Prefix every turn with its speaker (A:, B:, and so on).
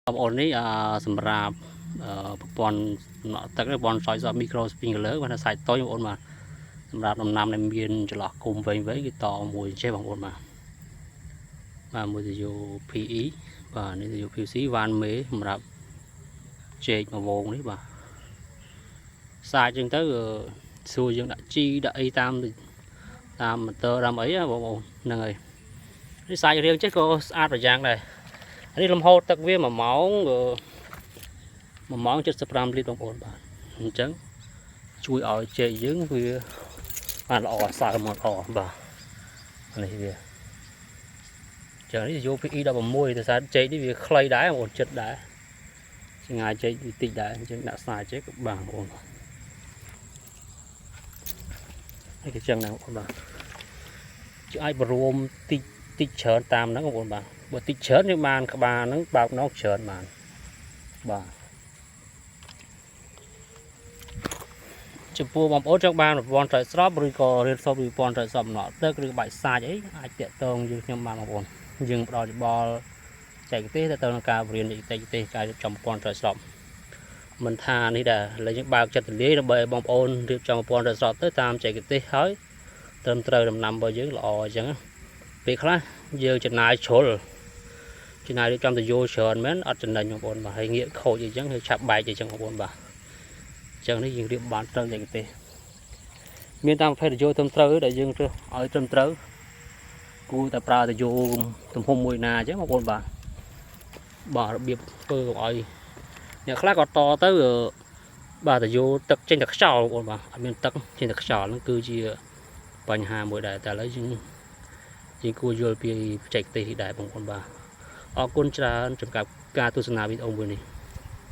A: បងប្អូននេះសម្រាប់ប្រព័ន្ធកំណក់ទឹកប្រព័ន្ធស្រោចស្រព micro sprinkler គាត់ថាសាច់តូចបងប្អូនបាទសម្រាប់ដំណាំដែលមានចន្លោះគុំវែងវែងគេតមួយចេះបងប្អូនបាទបាទមួយទៅយក PE បាទនេះទៅយក PVC វ៉ានមេសម្រាប់ជែកមួយវងនេះបាទសាច់ចឹងទៅសួរយើងដាក់ជីដាក់អីតាមតាមម៉ូទ័រតាមអីបងប្អូនហ្នឹងហើយនេះសាច់រៀងចេះក៏ស្អាតប្រយ៉ាងដែរនេះលំហូរទឹកវា1ម៉ោង1ម៉ោង75លីត្របងប្អូនបាទអញ្ចឹងជួយឲ្យចេកយើងវាបានល្អសើមមកល្អបាទនេះវាចឹងនេះយក PE 16ទៅសារចេកនេះវាខ្លីដែរបងប្អូនចិត្តដែរចងាយចេកវាតិចដែរអញ្ចឹងដាក់ខ្សែចេកក៏បានបងប្អូននេះក៏ចឹងដែរបងប្អូនបាទជាអាចបរួមតិចតិចច្រើនតាមហ្នឹងបងប្អូនបាទបើតិចច្រើនយើងបានក្បាលហ្នឹងបើកម្ដងច្រើនបានបាទចំពោះបងប្អូនចង់បានប្រព័ន្ធស្រោចស្រពឬក៏រៀនសូត្រពីប្រព័ន្ធស្រោចស្រពដំណក់ទឹកឬបាច់សាច់អីអាចតាក់ទងយើងខ្ញុំបានបងប្អូនយើងផ្ដល់យោបល់ចែកទេសទៅនឹងការបរៀនបច្ចេកទេសការរៀបចំប្រព័ន្ធស្រោចស្រពមិនថានេះដែរឥឡូវយើងបើកចិត្តទលាយដើម្បីឲ្យបងប្អូនរៀបចំប្រព័ន្ធស្រោចស្រពទៅតាមចែកទេសហើយត្រឹមត្រូវដំណាំរបស់យើងល្អអញ្ចឹងពេលខ្លះយើងចំណាយជ្រុលចំណាយរៀបចំទៅយោច្រើនមែនអត់ចំណេញបងប្អូនបាទហើយងាកខូចអីចឹងហើយឆាប់បែកអីចឹងបងប្អូនបាទអញ្ចឹងនេះយើងរៀបបានត្រូវចែកទេសមានតាមប្រភេទយោត្រឹមត្រូវដែលយើងរើសឲ្យត្រឹមត្រូវគួរតែប្រើទៅយោទំហំមួយណាអញ្ចឹងបងប្អូនបាទបាទរបៀបធ្វើកុំឲ្យអ្នកខ្លះក៏តទៅបាទទៅយោទឹកចេញតែខ្យល់បងប្អូនបាទអត់មានទឹកចេញតែខ្យល់ហ្នឹងគឺជាបញ្ហាមួយដែរតែឥឡូវយើងយើងគួរយល់ពីបច្ចេកទេសនេះដែរបងប្អូនបាទអរគុណច្រើនសម្រាប់ការទស្សនាវីដេអូមួយនេះ។